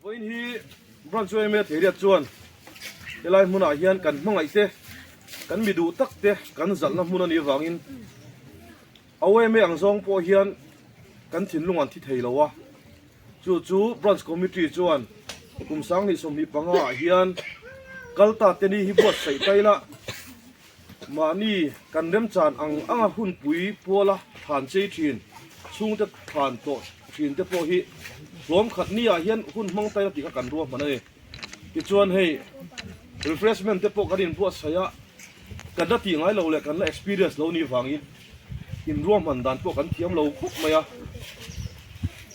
Vawiin hi Branch yma Theiriat chuan helai hmunah hian kan hmangaih te, kan mi duh tak te kan zalhna hmun a nih avangin a yma ang zawng pawh hian kan thinlung an thi thei lo a. Chu chu Branch Committee chuan kum 2025 ah hian kal ta te ni hi buatsaih ta ila Mahni kan remchan ang anga hunpui puala thlan chei thin, chhungte thlan tawh thin te pawh hi hlawm khat niah hian hun hmang taina tih kha kan ruahman a ni. Tichuan hei refreshment te pawh kan inbuatsaih a, kan la tih ngai lo leh kan la experience lo nih vangin inruahman dan pawh kan thiam lo khawp mai a.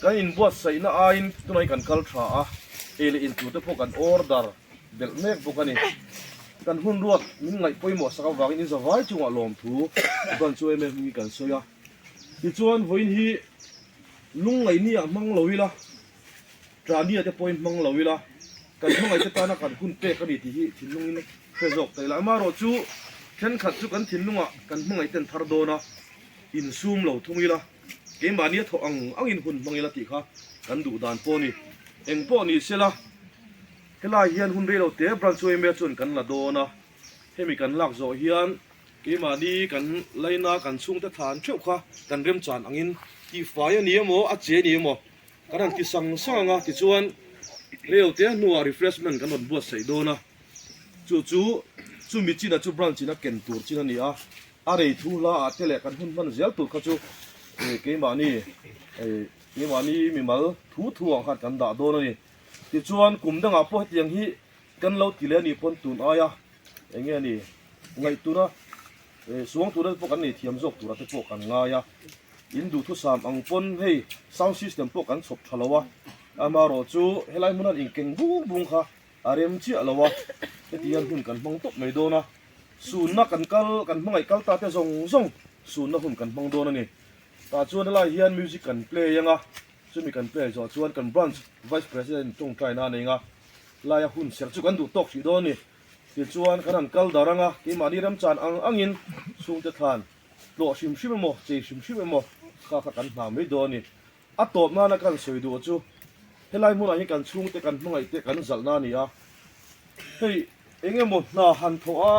Kan inbuatsaihna aiin tunah hi kan kal tha a, ei leh in tur te pawh kan order. Belh mek bawk a ni. Kan hun ruat min ngaih pawimawh sak avangin in zavai chungah lawmthu chuan chu em em hi kan sawi a. Tichuan vawiin hi lungngaihni ah hmang lo ila, Tania te pawhin hmang lo ila, kan hmangaihte tana kan hun pek a ni tih hi thinlungin hre zawk ta ila. Amaherawhchu thenkhat chu kan thinlungah kan hmangaihten thar dawn a, insum lo thung ila, keimahni a thawh ang angin hun hmang ila tih kha kan duh dan pawh a ni. Engpawh ni sela. Helai hian hun reilo te Branch yma chuan kan la dawn a, hemi kan lak zawh hian keimahni kan laina kan chhungte thlan theuh kha kan remchan angin tihfai a ni emaw a che a ni emaw kan han ti sang sang ang a, tichuan reilo te hnuah refreshment kan rawn buatsaih dawn a, chu chu chumi chin a chu branch in a ken tur chin a ni a, a rei thu hla ah te leh kan hun hman zel tur kha chu keimahni keimahni mimal thu thu ang khan kan dah dawn a ni. Tichuan kum dangah pawh hetiang hi kan lo ti leh a nih pawn tun aia eng nge ni ngaihtuhna suang tura te pawh kan nei thiam zawk tura te pawh kan ngai a, in duhthusam ang pawn hei sound system pawh kan chhawp tha lo a, amaherawh chu helai hmun hian inkeng bung bung kha a rem chiah lo a, heti hian hun kan hmang tawp mai dawn a, sunna kan kal kan hmangaih kal ta te zawng zawng sunna hun kan hmang dawn a ni. Tah chuan helai hian music kan play ang a. Chumi kan play zawh chuan kan Branch Vice President tawngtai na nei nga laia hun serh chu kan duh tawk hrih dawn a ni. Tichuan kan han kal dar anga keimahni ramchan ang angin chhungte thlan tlawh hrim hrim emaw chei hrim hrim emaw kha kha kan hna mai dawn a ni. A tawp nana kan sawi duh chu helai hmunah hian kan chhungte kan hmangaihte kan zalhna a ni a. Hei eng emaw hna han thawh a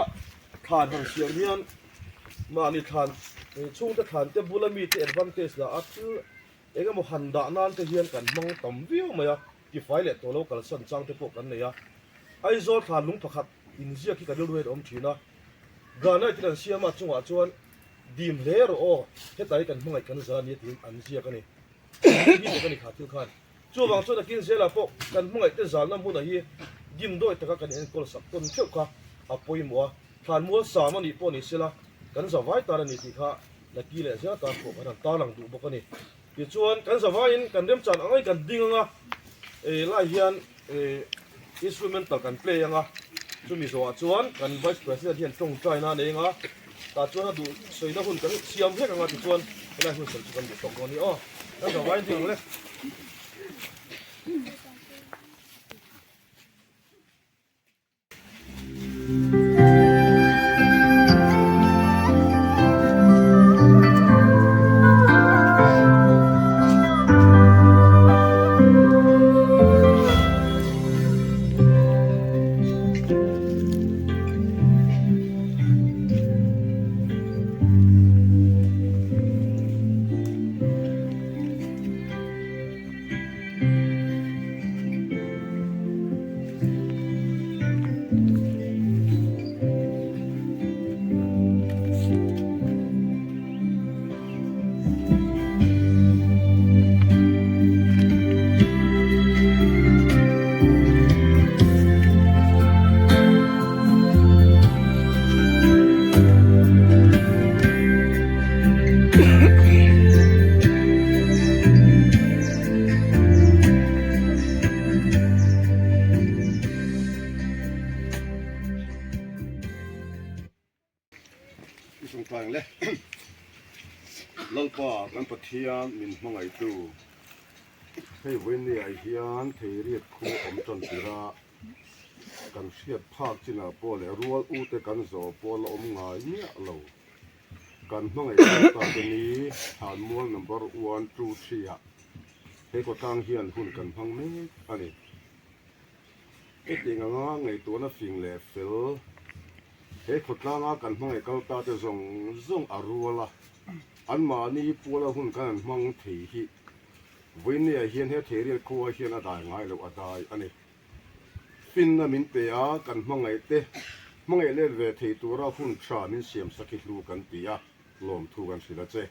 thlan han siam hian mahni thlan chhungte thlan te bula mite advantage la a thil Eng emaw han dah nan te hian kan hmang tam viau mai a, tifai leh tawh lo kalsan chang te pawh kan nei a. Aizawl thlan lung pakhat inziak hi ka rilru hian a awm thin a, Granite in an siam a chungah chuan dim hle rawh aw, heta hi kan hmangaih kan zal a nia tiin an ziak a ni. Ni tak a ni kha thil khan. Chuvang chuan akin zelah pawh kan hmangaih te zalna hmunah hi dimdawi taka kan enkawl sak tawn theuh kha a pawimawh a, thlan mual sam a nih pawh ni sela kan zavai tan a ni tih kha Laki leh zel tan pawh kan han tarlang duh bawk a ni. Tichuan kan zavaiin kan remchan ang angin kan ding ang a, lai hian instrumental kan play ang a, chumi zawhah chuan kan Vice President hian tawngtai na a nei ang a, tah chuan a duh sawina hun kan siam hlek ang a, tichuan helai hun sawi chu kan duh tawk dawn a ni aw. Kan zavaiin ding ang le. I sawngtlai ang le. Lalpa kan Pathian min hmangaihtu hei vawiin ah hian theiriat khu awm tan tir a kan hriat phak chinah pawh leh rual u te kan zawh pawh la awm ngai miah lo. Kan hmangaih tak ta te ni Thlanmual number one two three ah he khawtlang hian hun kan hmang mek a ni. Hetiang anga ngaihtuahna fing leh fel he khawtlanga kan hmangaih kal ta te zawng zawng a rual a, anmahni puala hun kan han hmang thei hi vawinia hian he Theiriat khua hian a dai ngai loh a dai a ni. Finna min pe a, kan hmangaih te hmangaih let ve thei tura hun tha min siam sak hi hlu kan ti a, lawmthu kan hrilh a che.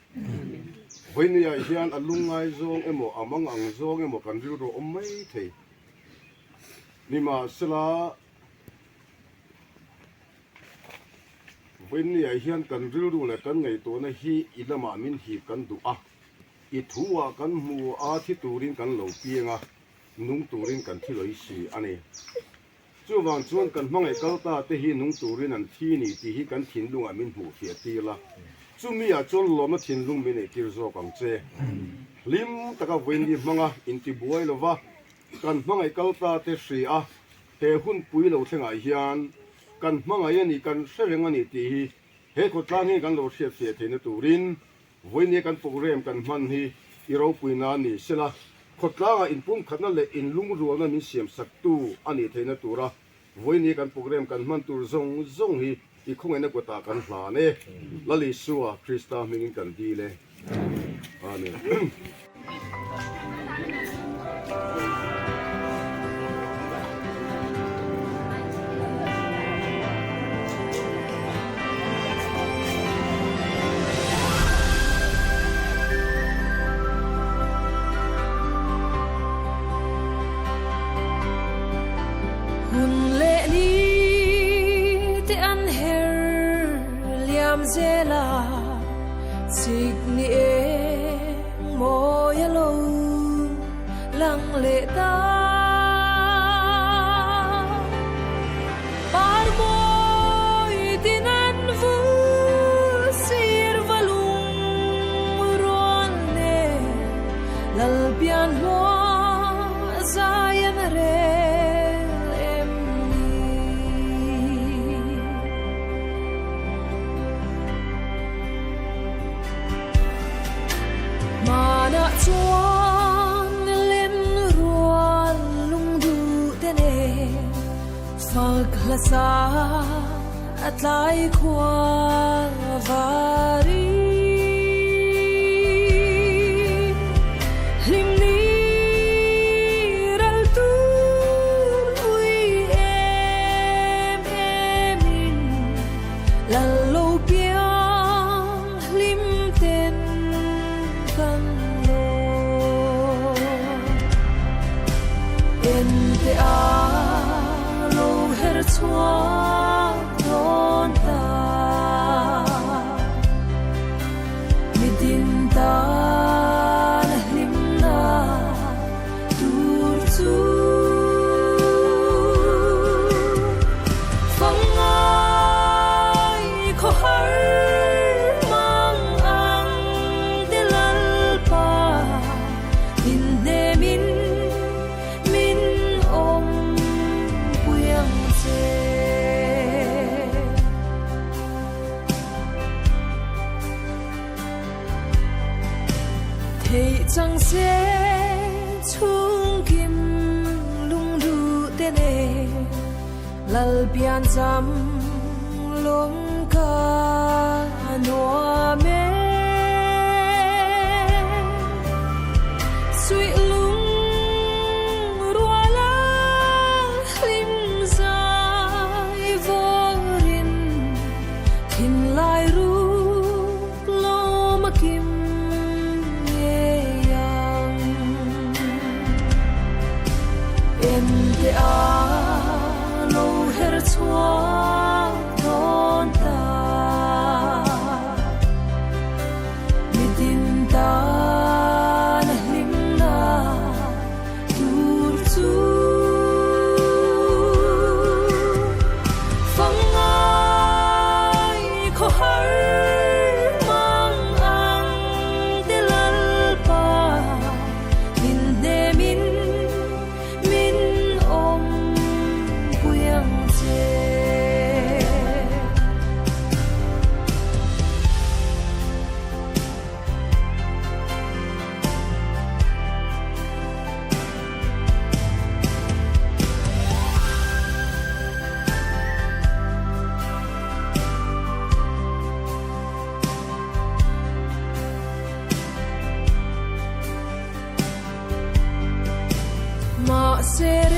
Vawinia hian a lungngai zawng emaw a mang ang zawng emaw kan rilru awm mai thei. Nimahsela, vawinia hian kan rilru leh kan ngaihtuahna hi i lamah min hip kan duh a, i thu-ah kan hmu a, thi turin kan lo piang a, nung turin kan thi lawih si a ni. Chuvang chuan kan hmangaih kal ta te hi nung turin an thi ni tih hi kan thinlungah min hmuh fiah tir la, chumi ah chuan lawmna thinlung min eitir zawk ang che. Hlim taka vawiin hmanga intibuai lova kan hmangaih kal ta te hria a, he hunpui lo thlengah hian kan hmangaih a ni, kan hre reng a ni tih hi he khawtlang hi kan lo hriat fiah theihna turin Vawinia kan programme kan hman hi i ropui nan ni sela, khawtlangah inpumkhatna leh inlungrualna min siamsaktu a nih theihna tura vawinia kan programme kan hman tur zawng zawng hi i khawngaihna kutah kan hlan e. Lal Isua Krista hmingin kan dil e. Amen. Hun leh ni te an her liam zel a, chik ni eng mawi a lo lang leh ta. Par mawi tin an vul sir va lung rual nen Lalpian hua zai an rel em ni. Hmanah chuan lem rual lung duh te nen fak hla sa a tlai khua vari. Hlim ni ral tur ui em em in lal lo piang hlim ten kan lo. En te a lo her chhuak dawn ta. Mitin tan hlimna tur chu Fangai khawhar mang ang te Lalpa inhnemin min awm pui ang che. Theih chang se chhungkim lungduh te nen Lalpian cham lawm ka nuam e. Suih lung rual a hlim zai vawrin Thinlai ruk lawm a kim ngei ang. En te a lo her chhuak dawn ta. Mitin tan a hlim na. Mahse.